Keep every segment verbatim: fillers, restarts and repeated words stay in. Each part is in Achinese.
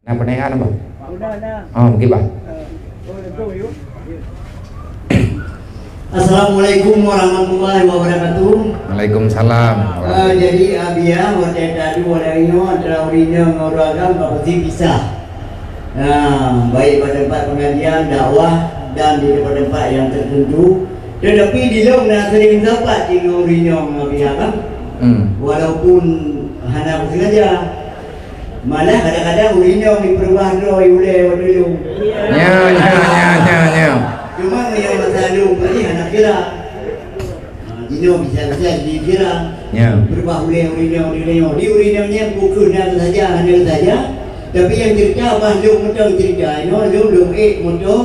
Na peunanyaan, Abah? Udah, dah. Oh, mungkin, Bah. Eh, oh, betul, yuk. Assalamualaikum warahmatullahi wabarakatuh. Waalaikumsalam. Eh, jadi, Abiya, watèe tadu watèe nyoe antara ureueng inong ngon ureueng agam ka pasti pisah. Nah, baik bak teumpat pengajian, dakwah, dan di tempat-tempat yang tertentu. Tetapi di lôn na sering sapat ngon ureueng inong, Abiya, kan? Hmm. Walaupun hana sengaja. Malah kadang-kadang ureueng inong jipeurubah droe ulèe watèe lôn. Nyo, nyo, nyo, nyo, nyo. Cuma meunyoe masa lôn tadi hana kira. Ha, jinoe bisa-bisa jadi kira. Nyo. Peurubah ulèe ureueng inong, ureueng inong. Di ureueng inong nyan bukon na saja, hana saja. Tapi nyang cerita bah lôn mantong cerita. Inoe lôn, lôn ék moto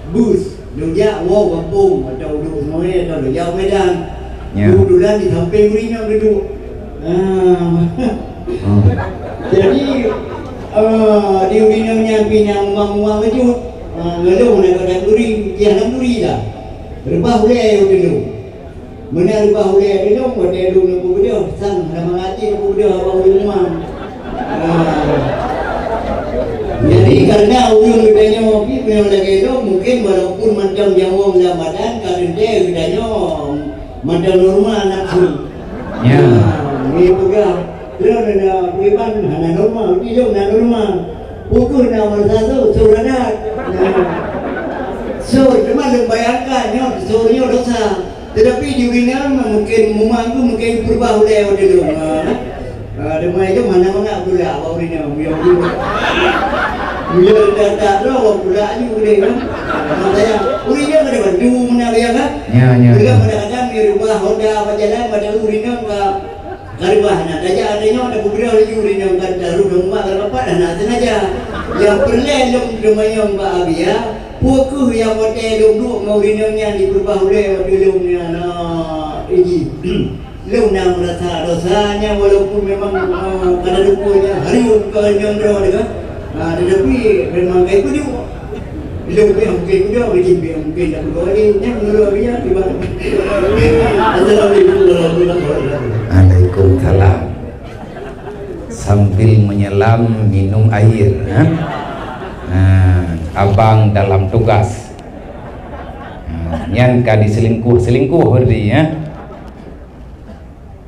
bus. Lôn jak woe gampông atau u Duek Seumawé atau lôn jak u Medan. Ya. Keubeutulan di sampéng ureueng inong duduek. Ah. Hmm. Jadi, eh, di ureueng inong nyan pih na muang-muang keujot. Ah, ngon lôn na kadang duri, pih na duri dah. Reubah ulèe u teulông. Meunan reubah ulèe teulông, watèe lôn neupeubeudôh, sang hana mangat cit neupeubeudôh bak ureueng rumah. Ah. Jadi, karena ureueng geutanyoe pih meunyoe lagèe lôn, mungkin walaupun mantong nyawöng lam badan, ka teuntèe geutanyoe mantong normal nafeusu. Ya. Ah, nyoe peugah, lôn na bukon hana normal, tapi lôn na normal. Bukon na meusasu, su radat. Nah. Su, cuma lôn bayangkan nyoe, su nyoe dosa. Tetapi di ureueng inong mungkin muang tu mungkin peurubah ulèe watèe lôn. Ha. Ha, teuma itu mana mangat pula awak ureueng inong. Buyong tu. Buyong tak tak tu awak pula aju deh kan. Maksudnya, ureueng inong ada bantu mana dia kan? Ya, ya, ya. Kadang-kadang dia rubah Honda apa jalan pada ureueng inong ka, ka rubah. Nah, tajak ada nyoe ada beberapa lagi ureueng inong kan taruh dalam rumah kalau dapat dah nak sengaja. Yang perlu lom teuma nyang bak Abiya, Peu kheueh nyang watèe lôn duek ngon ureueng inong nyan jipeurubah ulèe watèe lôn nyan, na, iji. Lôn na meurasa dosa nyan walaupun memang, ah, ka na luput nyan, hareuem keu nyan droe teuh. Ah, tetapi memang ka ipeuduek. Lôn pih mungken kudoe, iji pih mungken dak kudoe lé. Nyan meunurot dia, kiban. Assalamualaikum warahmatullahi wabarakatuh. Waalaikumsalam. Sambil menyelam minum air, ha? Ha, abang dalam tugas. Ha, nyan ka diselingkuh-selingkuh berarti, ya.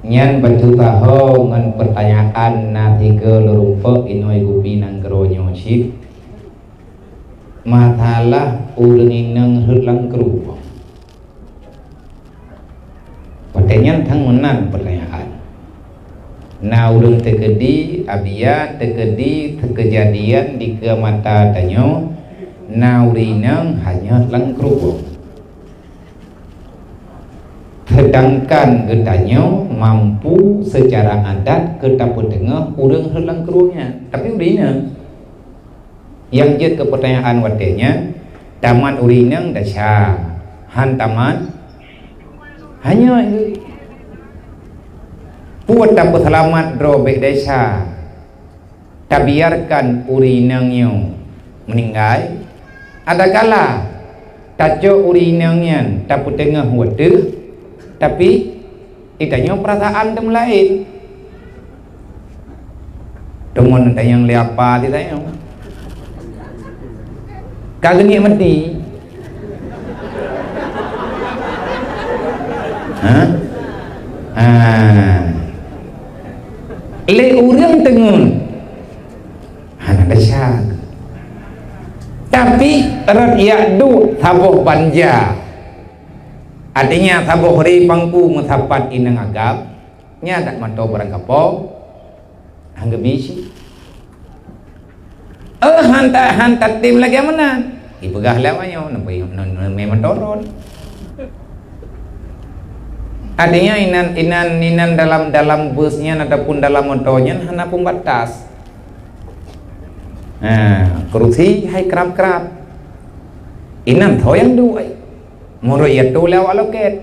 Nyan bacut taho ngon pertanyaan na tiga leurumpok inoi gupi nanggroe nyoe cit. Masalah ureueng inong rhot lam krueng. Watèe nyan thang meunan peutanyaan. Na ureueng teukeudi, Abiya teukeudi, keujadian dikeue mata tanyoe, na ureueng inong hanyot lam krueng. Seudangkan geutanyoe mampu seucara adat keu tapeuteungoh ureueng rhot lam krueng nyan. Tapi ureueng inong Nyang jeuet keu peutanyaan watèe nyan, tamat ureueng inong desya, han tamat hanyot geuh. Peue tapeuseulamat droe bèk desya, tabiarkan ureueng inong nyoe meuninggai? Adakala tacok ureueng inong nyan tapeuteungoh u ateueh, tapi geutanyoe peurasaan teuma laén. Teuma tanyong lé apa teuh tanyoe? Ka geunik meuti. Ha? Ha. Lé ureueng teungeut. Hana desya. Tapi rot jak duek saboh banja. Artinya saboh ré pangku meusapat inong agam, nyan dak mantong barang kapo, han geubi cit. Eh, han ta-, han tatem lagèe meunan. Ipeugah lé awak nyoe, neumè-, neumè meuturot. Artinya inan, inan, inan dalam, dalam bus nyan ataupun dalam moto nyan hana pembatas. Nah, kursi hai krab-krab. Inan tho nyang duek. Meunurot iyatoe lé awak lokèt.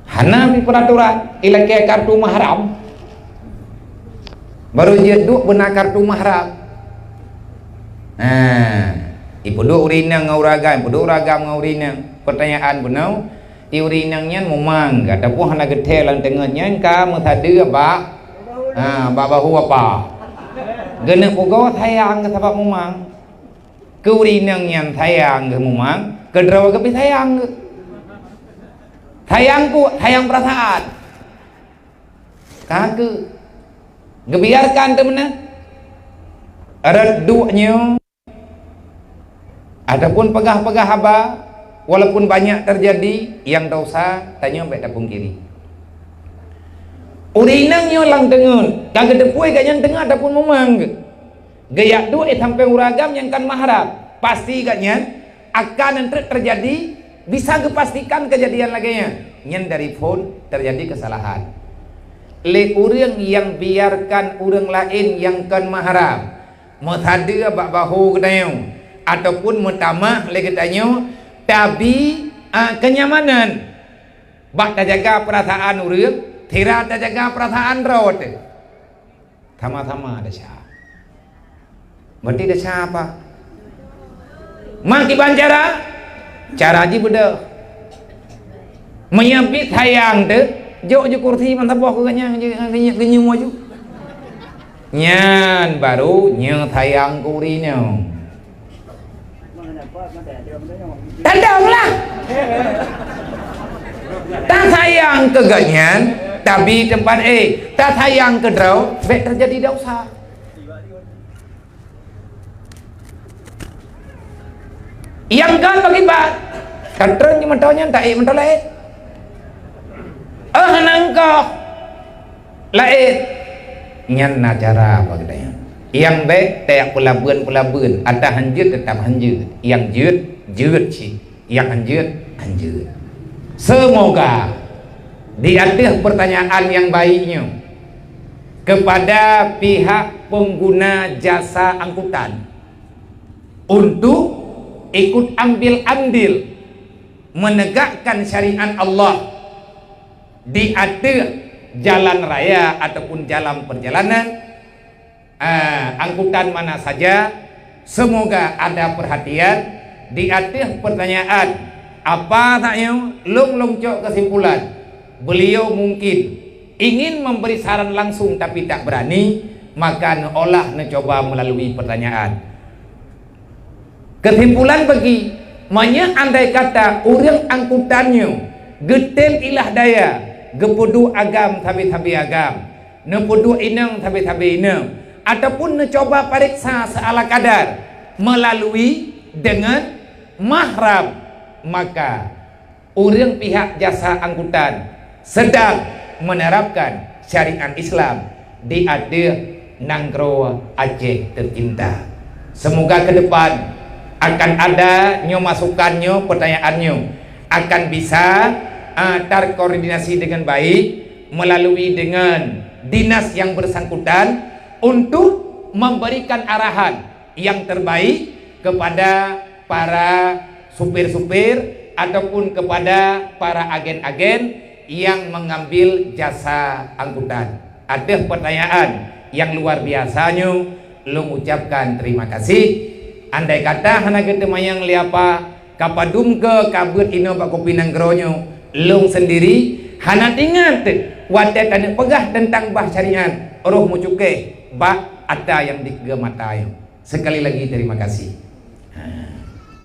Hana ipeuraturan, ilakèe kartu mahram. Barô jeuet duek beuna kartu mahram. Nah, ipeuduek ureueng inong ngon ureueng agam, ipeuduek ureueng agam ngon ureueng inong. Peutanyaan bunoe, di ureueng inong nyan mumang ataupun hana geuthèe lam teungeut nyan ka meusadeue bak, ha, bak bahu apa? Geuneuk pugoe sayang keu sabab mumang. Keu ureueng inong nyan sayang keu mumang, keu droe geubi sayang keu. Sayang keu, sayang perasaan. Ka keu. Geubiarkan teumeunan. Rot duek nyoe. Ataupun peugah-peugah haba, walaupun banyak terjadi, nyang desya tanyoe bék tapungkiri. Ureueng inong nyoe lam teungeut, ka geuteupeue gobnyan teungeut ataupun mumang geuh. Geujak duek di sampéng ureueng agam nyang kon mahram, pasti gobnyan akan treuk terjadi, bisa geupastikan kejadian lagée nyan. Nyan dari phon terjadi kesalahan. Lé ureueng nyang biarkan ureueng laén nyang kon mahram meusadeue bak bahô geutanyoe, ataupun meutamah lé geutanyoe tabi, a, kenyamanan. Bak tajaga peurasaan ureueng, sira tajaga peurasaan droe teuh. Sama-sama desya. Berarti desya apa? Mak kiban cara? Cara jih beudôh. Meunyoe biet sayang teuh, jok ju kursi mantong boh keu gobnyan, geu-, geu-, geunyum aju. Nyan baru nyoe sayang keu ureueng inong. Tadong lah. Tasayang keu gobnyan, tabi teumpat éh. Tasayang keu droe, bék terjadi desya. Nyang kon bagi bat, ka treun di mantong nyan taék mantong laén. Oh, nangkoh laén. Nyan na cara bak geutanyoe. Nyang bék tayak peulabeuen-peulabeuen, ata hanjeuet teutap hanjeuet. Nyang jeuet, jeuet cit. Nyang hanjeuet, hanjeuet. Semoga di ateueh pertanyaan nyang baik nyoe kepada pihak pengguna jasa angkutan untuk ikut ambil andil menegakkan syariat Allah di ateueh jalan raya ataupun jalan perjalanan, ah, angkutan mana saja, semoga ada perhatian di ateueh pertanyaan. Apa saja, lôn, lôn cok kesimpulan. Beliau mungkin ingin memberi saran langsung tapi tak berani, maka neuolah neucoba melalui pertanyaan. Kesimpulan bagi, meunyoe andai kata ureueng angkutan nyoe geutem ilah daya, geupeuduek agam sabe-sabe agam, neupeuduek inong sabe-sabe inong, ataupun neucoba pareksa seala kadar melalui dengan mahram, maka ureueng pihak jasa angkutan sedang menerapkan syariat Islam di ateueh nanggroe Aceh tercinta. Semoga ke depan akan ada nyoe masukan nyoe, pertanyaan nyoe akan bisa, ah, terkoordinasi dengan baik melalui dengan dinas yang bersangkutan untuk memberikan arahan yang terbaik kepada para supir-supir ataupun kepada para agen-agen yang mengambil jasa angkutan. Ada pertanyaan yang luar biasa nyoe, lôn ucapkan terima kasih. Andai kata hana geuteumanyong lé apa, ka padum keu ka beuet inoe bak kupi nanggroe nyoe, lôn sendiri hana teuingat watée taneuk peugah teuntang bah syariat, roh meucukéh bak ata nyang dikeue mata nyoe. Sekali lagi terima kasih. Ha.